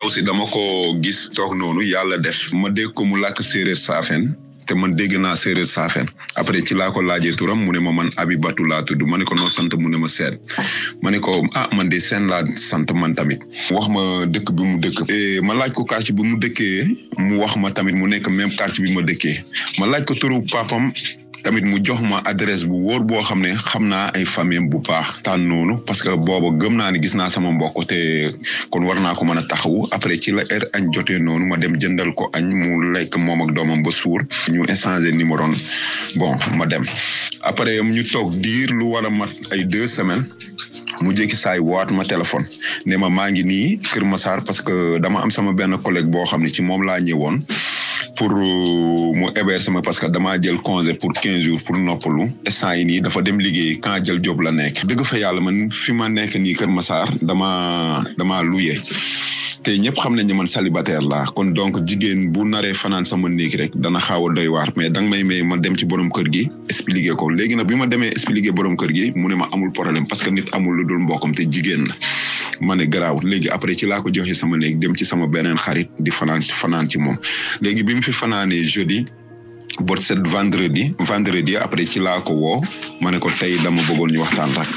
aussi dama ko gis toog noonu yàlla def ma dégg ko mu làkk séeréer saafen te man dégg naa séeréer saafen après ci laa ko laajee turam mu ne ma man Abibatu laa tudd ma ne ko noo sant mu ne ma Seen ma ne ko man de Seen laa sant man tamit wax ma dëkk bi mu dëkk ma laaj ko quartier bi mu dëkkee mu wax ma tamit mu nekk même quartier bi ma dëkkee ma laaj ko turu papam tamit mu jox ma adresse bu wóor boo xam ne xam naa ay famille bu baax taan noonu parce que booba gëm naa ne gis naa sama mbokk te kon war naa ko mën a taxawu après ci la heure añ jotee noonu ma dem jëndal ko añ mu lekk moom ak doomam ba suur ñu échanger numéro bon ma dem après ñu toog diir lu war a mat ay 2 semaines mu jékki saay waat ma téléphone ne ma maa ngi nii Kër Massar parce que dama am sama benn collègue boo xam ne ci moom laa ñëwoon pour mu héberger ma parce que damaa jël congé pour 15 jours pour noppalu instant yi nii dafa dem liggéey quand jël job la nekk dëgg fa yàlla man fi ma nekk nii Kër Massar dama luyee te ñëpp xam nañ ne man célibataire laa kon donc jigéen bu naree fanaan sama néeg rek dana xaaw a doy waar mais danga may ma dem ci borom kër gi expliquer ko léegi nag bi ma demee expliquer borom kër gi mu ne ma amul problème parce que nit amul lu dul mbokkam te jigéen la ma ne garaaw léegi après ci laa ko joxe sama néeg dem ci sama beneen xarit di fanaan ci moom léegi bi mu fi fanaanee jeudi bot set vendredi après ci laa ko woo ma ne ko tey dama bëggoon ñu waxtaan rek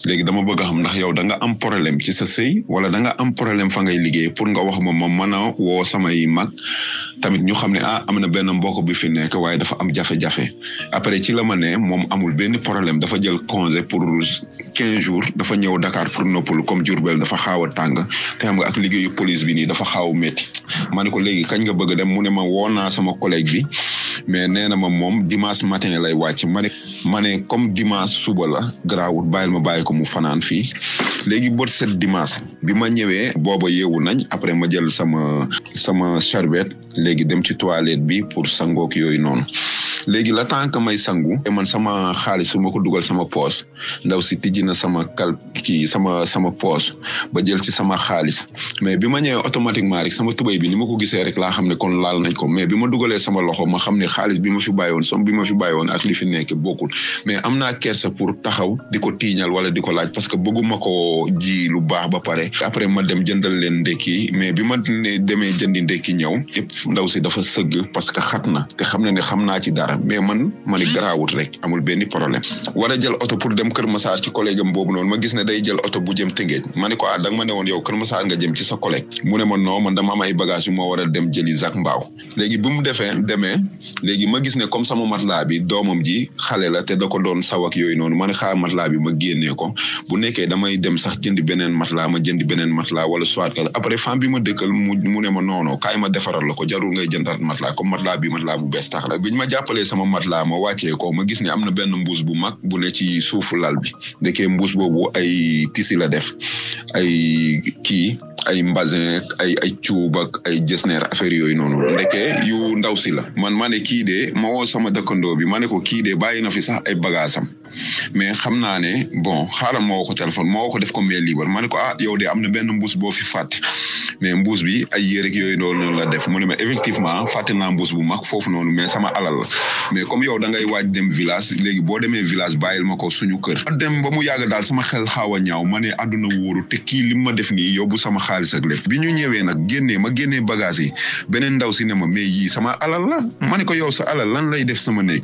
léegi dama bëgg a xam ndax yow da nga am problème ci sa sëy wala da nga am problème fa ngay liggéey pour nga wax ma mën a woo samay mag tamit ñu xam ne am na benn mbokk bi fi nekk waaye dafa am jafe-jafe après ci la ma ne moom amul benn problème dafa jël congé pour 15 jours dafa ñëw Dakar pour noppalu comme Diourbel dafa xaaw a tàng te xam nga ak liggéeyu police bi nii dafa xaaw a métti ma ne ko léegi kañ nga bëgg dem mu ne ma woo naa sama collègue bi mais nee na ma moom dimanche matin lay wàcc ma ne comme dimanche suba la garaawut bàyyil ma bàyyi ko mu fanaan fii léegi bot set dimanche bi ma ñëwee booba yeewu nañ après ma jël sama charbette léegi dem ci toilette bi pour sangook yooyu noonu léegi la temps que may sangu e man sama xaalis su ma ko dugal sama poos ndaw si tijji na sama sama poos ba jël ci sama xaalis mais bi ma ñëwee automatiquement rek sama tubéy bi ni ma ko gisee rek laa xam ne kon laal nañ ko mais bi ma dugalee sama loxo ma xam ne xaalis bi ma fi bàyyoon somme bi ma fi bàyyoon ak li fi nekk bokkul mais am naa kersa pour taxaw di ko tiiñal wala di ko laaj parce que bëgguma ko ji lu baax ba pare après ma dem jëndal leen ndekki mais bi ma demee jëndi ndekki ñëw yëpp ndaw si dafa sëgg parce que xat na te xam na ne xam naa ci dara mais ma ni garaawut rek amul benn problème war a jël oto pour dem Kër Massar ci collègue am boobu noonu ma gis ne day jël oto bu jëm Tëngéej ma ne ko danga ma ne woon yow Kër Massar nga jëm ci sa collègue mu ne ma non man dama am ay bagage yu moo war a dem jëli Zac Mbao léegi bu mu demee léegi ma gis ne comme sama matelas bi doomam ji xale la te da ko doon saw ak yooyu noonu ma ne xaar matelas bi ma génnee ko bu nekkee damay dem sax jëndi beneen matelas ma jëndi beneen matelas wala soit que après femme bi ma dëkkal mu ne ma non kaay ma defaral la ko jarul ngay jëndaat matelas comme matelas bi matelas bu bees tax la biñ ma jàppalee sama matelas ma wàccee ko ma gis ne am na benn mbuus bu mag bu ne ci suufu lal bi ndekee mbuus boobu ay tisi la def ay mbasin ay cuub ak ay jesner affaire yooyu noonu ndekee yu ndaw si la ma ne kii de ma woo sama dëkkandoo bi ma ne ko kii de bàyyi na fi sax ay bagaasam mais xam naa ne bon xaaral ma woo ko téléphone ma woo ko def ko mail libre ma ne ko yow de am na benn mbuus boo fi fàtte mais mbuus bi ay yére rek yooyu noonu la def mu ne ma effectivement fàtte naa mbuus bu mag foofu noonu mais sama alal la mais comme yow da ngay waaj dem village léegi boo demee village bàyyil ma ko suñu kër dem ba mu yàgg daal sama xel xaaw a ñaaw ma ne àdduna wóoru te kii li ma def nii yóbbu sama xaalis ak lépp bi ñu ñëwee nag ma génnee bagage yi beneen ndaw si ne ma mais yii sama alal la ma ne ko yow sa alal lan lay def sama néeg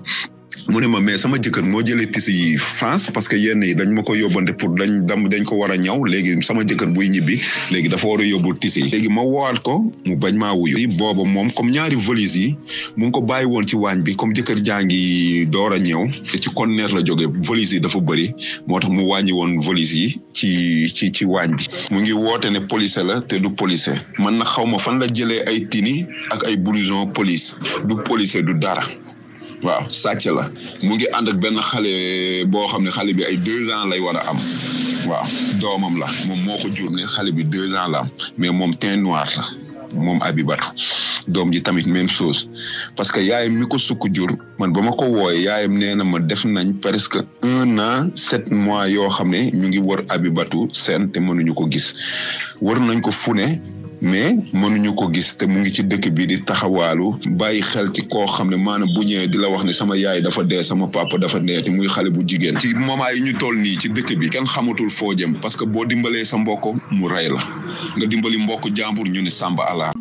mu ne ma mais sama jëkkër moo jëlee tisi yi France parce que yenn yi dañ ma ko yóbbante pour dañ ko war a ñaw léegi sama jëkkër buy ñibbi léegi dafa war a yóbbu tisi yi léegi ma woowaat ko mu bañ maa wuyu booba moom comme ñaari valise yi mu ngi ko bàyyi woon ci waañ bi comme jëkkër jaa ngi door a ñëw te ci conteneur la jógee valise yi dafa bëri moo tax mu wàññi woon valise yi ci waañ bi mu ngi woote ne police la te du police man na xaw ma fan la jëlee ay tini ak ay blouson police du police du dara waaw sàcc la mu ngi ànd ak benn xale boo xam ne xale bi ay 2 ans lay war a am waaw doomam la moom moo ko jur ne xale bi 2 ans la am mais moom teint noir la moom Abibatu doom ji tamit même chose parce que yaayam mi ko sukk jur man ba ma ko wooyee yaayam nee na ma def nañ presque 1 an 7 mois yoo xam ne ñu ngi wër Abibatu Seen te mënuñu ko gis wër nañ ko fu ne mais mënuñu ko gis te mu ngi ci dëkk bi di taxawaalu bàyyi xel ci koo xam ne maanaam bu ñëwee di la wax ne sama yaay dafa dee sama papa dafa dee te muy xale bu jigéen ci moment yi ñu toll nii ci dëkk bi kenn xamatul foo jëm parce que boo dimbalee sa mbokk mu rey la nga dimbali mbokk jàmbur ñu ne sàmba ala